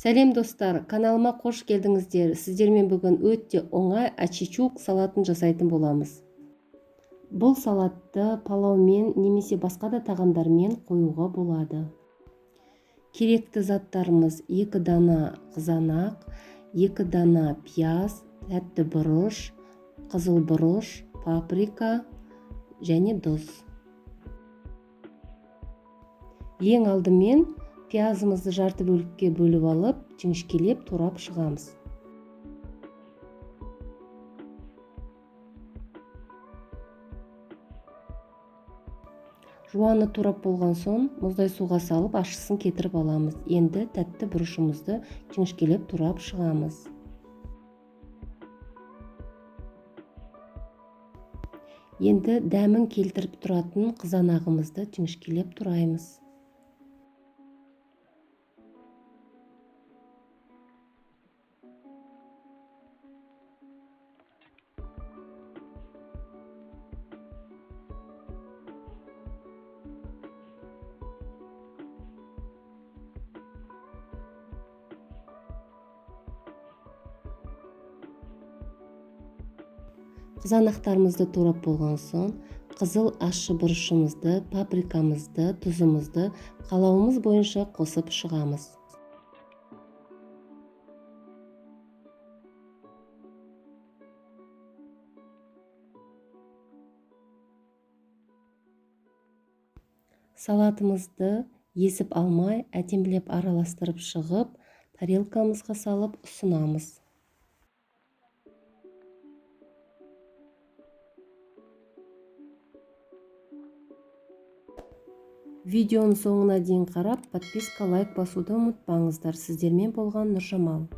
Сәлем, достар! Каналыма қош келдіңіздер. Сіздермен бүгін өте оңай ачичук салатын жасайтын боламыз. Бұл салатты палаумен немесе басқа да тағамдармен қоюға болады. Керекті заттарымыз: 2 дана қызанақ, 2 дана пияз, тәтті бұрыш, қызыл бұрыш, паприка және тұз. Ең алдымен пиязымызды жарты бөлікке бөліп алып, жіңішкелеп турап шығамыз. Жуаны турап болған соң, мұздай суға салып, ашысын кетіріп аламыз. Енді тәтті бұрышымызды жіңішкелеп турап шығамыз. Енді дәмін келтіріп тұратын қызанағымызды жіңішкелеп тураймыз. Қызанақтарымызды турап болған соң, қызыл ащы бұрышымызды, паприкамызды, тұзымызды қалауымыз бойынша қосып шығамыз. Салатымызды езіп алмай, әдемілеп араластырып шығып, тарелкамызға салып ұсынамыз. Видеоның соңына дейін қарап, подписка, лайк басуды ұмытпаңыздар. Сіздермен болған Нұржамал.